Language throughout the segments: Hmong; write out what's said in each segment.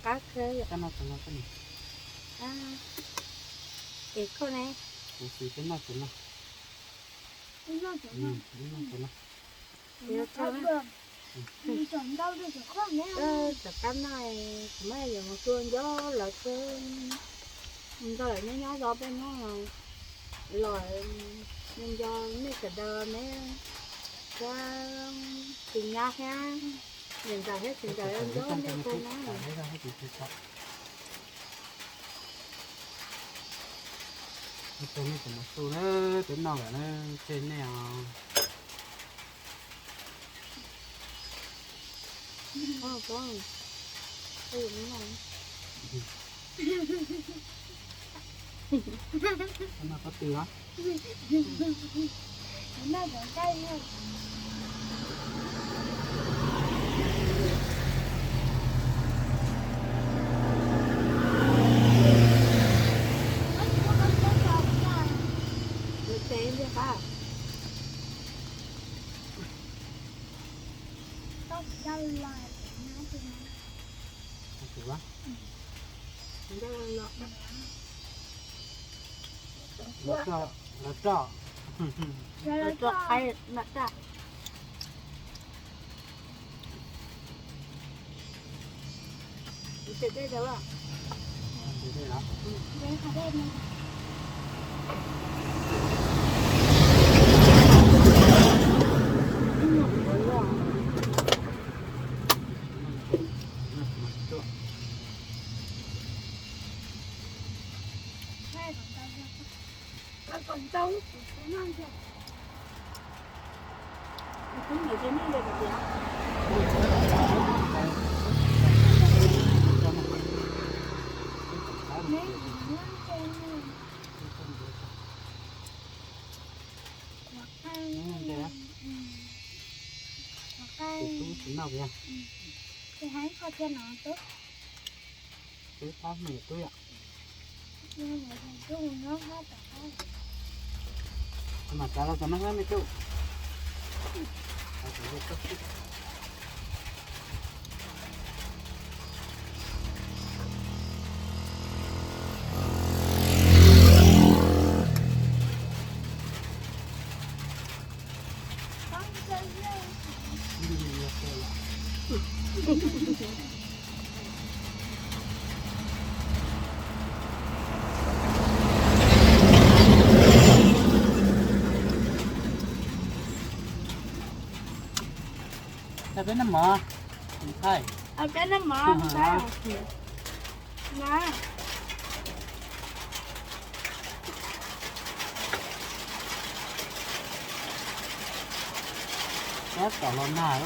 qab kawg. Koj noj tus no koj niam. Es koj ne? Kuv xis peb noj tus no. Peb noj tus no. Rov qab noj, kuv mas yuav mus tua nco lawv, tua nco lawv nyob nyob zov peb nyob los, nco nej sawv daws ne, thiab tsis nyab thiab, niam ntxawm thiab txiv ntxawm nco nej tua na. Tus no su na, peb noj lawm na, tseg nej os. Noj pob tw os. Lawv roj, lawv roj qaib mam raj. Tub tsis noj thiab. Tub pab me tub yom. Mas txav los txav mas me tub. Peb noj mov, peb noj mov, na. Tab tom los nag.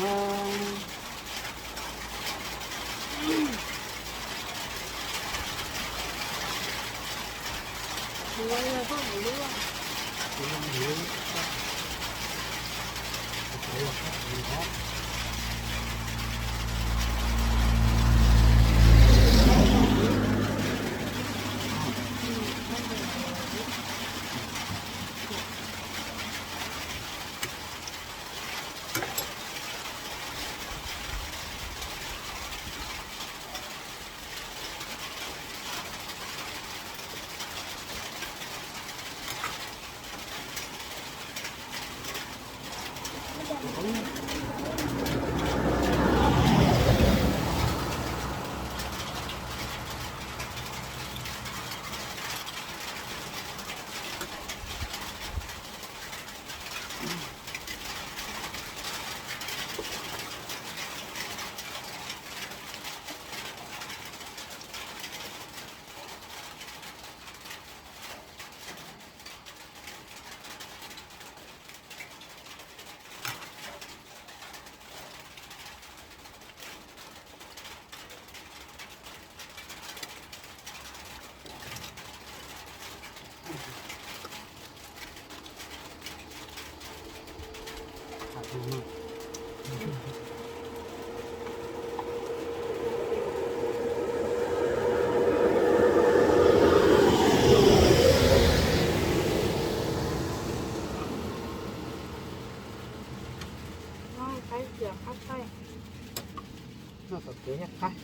Noj tom kev thiab qab.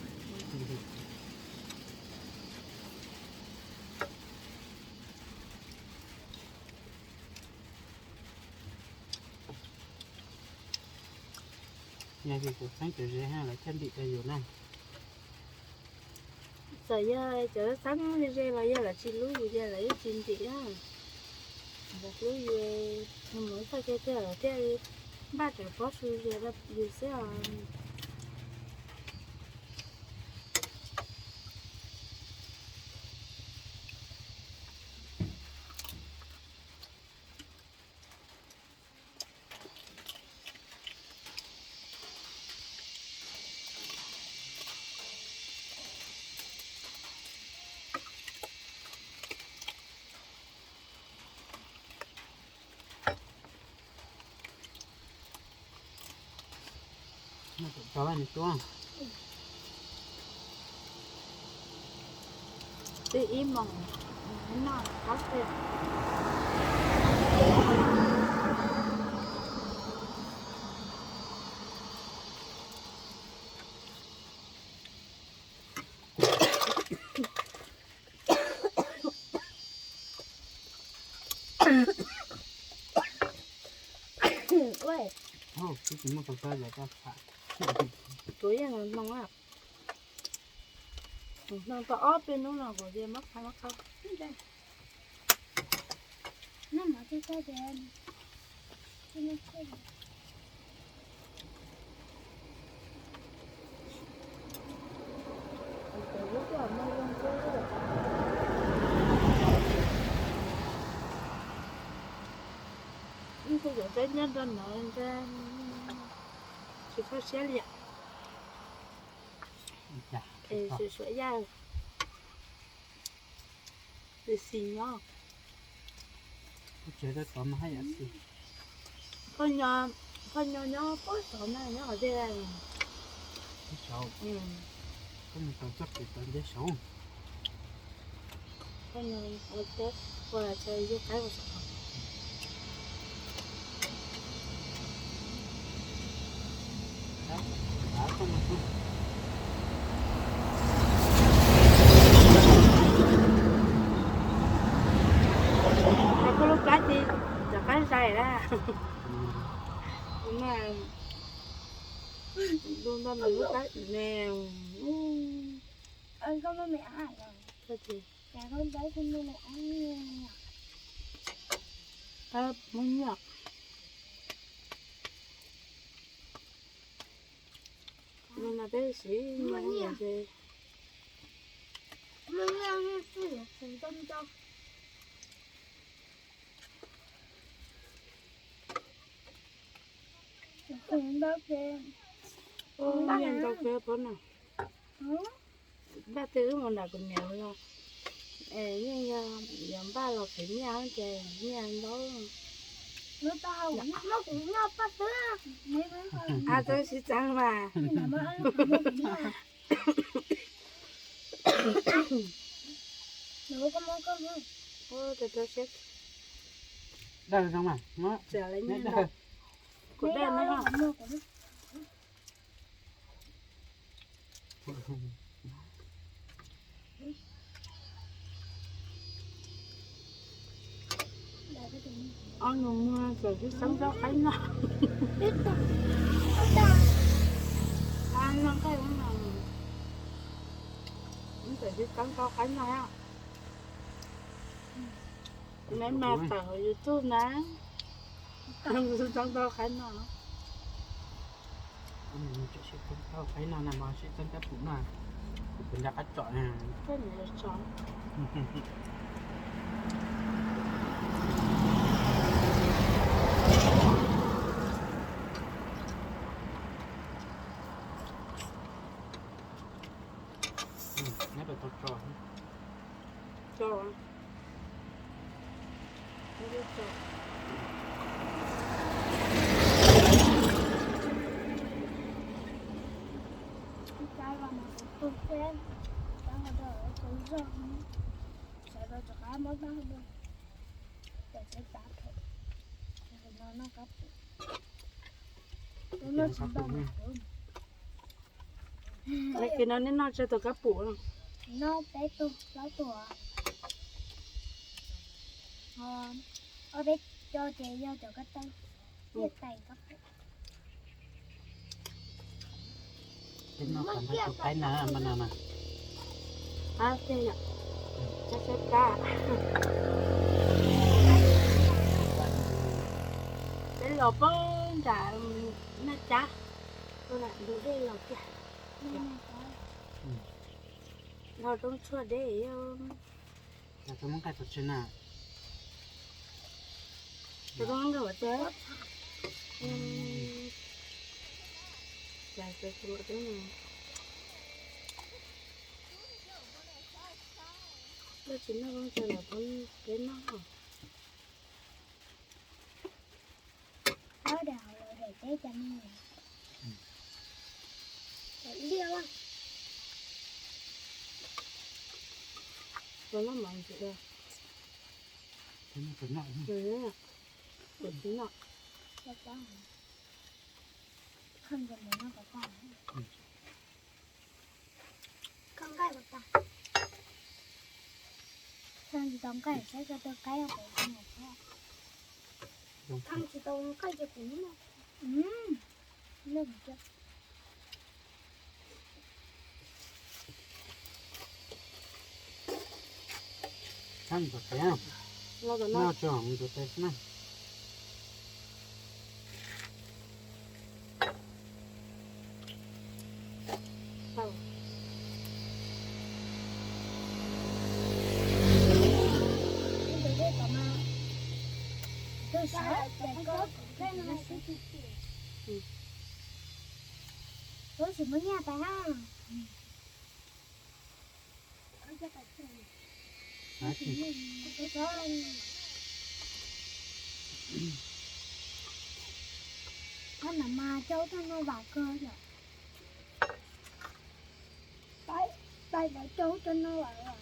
Yog yus tus txheeb cov ze lawv thiaj ntim rau yus na. Txawm yog cov txheeb ze ze los yog lawv tsis hlub yus ces lawv yeej tsis ntim na. Lawv hlub yus, mus ib txoj kev twg lawv thiaj li npaj cov pob su ze rau yus xwb os. Twb ib moos noj qab tiag. Kuv yeej hnoos, hnoos tau ob peb hnub no kuv tias mab qha mab qha. Ib tug cov tseeb nyob nrog no tsis txhob siab li. Suav suav yaj, xis xis nyob. Phoj nyo, phoj nyo nyob puag tod na, nyob qhov twg? Koj mus tod txoj kev tod ntej saud. Ua teb, ua chaw yug qaib ua saum tod. Koj lub plab ci rov qab zais lawm. Lub no lub plab me. Muab nyiaj. Lub no peb siv nyiaj ces nyiaj ntau kawg pab no. Npaj twg wb mus nram kuv niam los, yeej yog yuav npaj los qhwv nyiaj ces nyiaj ntau. A, txawj sib txeeb mas. Kuv daj no. Ob nus muag txawm sib txeeb tau qaib noj. Noj nqaij no, txawm sib txeeb tau qaib noj. Neb mas tawm hauv YouTube na, sib txeeb tau qaib noj. Sib txeeb tau qaib noj na, mas sib txeeb kab pum na, kuv nco qab tsom na. Nyob rau tau tso. Tso. Kis no neb noj tsawg tus kab pum? Noj peb tug plaub tug. Ob peb co ces yog cov ko taw, thiaj tais kab pum. Peb noj kom ntau tus qaib na, npaj no na. Ab, tej yom, sab sab kab. Peb los poob nram Naj Cab, tus lam ntug dej los kiag. Nrog roob tshuaj deb yog. Tus muab nqaij pov tseg na. Tus muab nqaij pov tseg. Cas tus muab teb no. Koj tsis noj koj tsis los peb noj. Ob daim hauv los daim teb cas me. Liaj. Tus noj mov ntxim. Tus noj, tus noj. Koj noj mov noj kom tag. Koj nqaij kom tag. Koj tsis tau nqaij saib koj tau qaib os. Koj tsis tau nqaij ces kuv noj. Txhob ntxuav tes, noj tsuag ntxuav tes xwb na. Tus tsis muaj nyiaj tais hab. Thab na mas coj tuaj noj vam kawg yom. Tais, tais coj tuaj noj vam.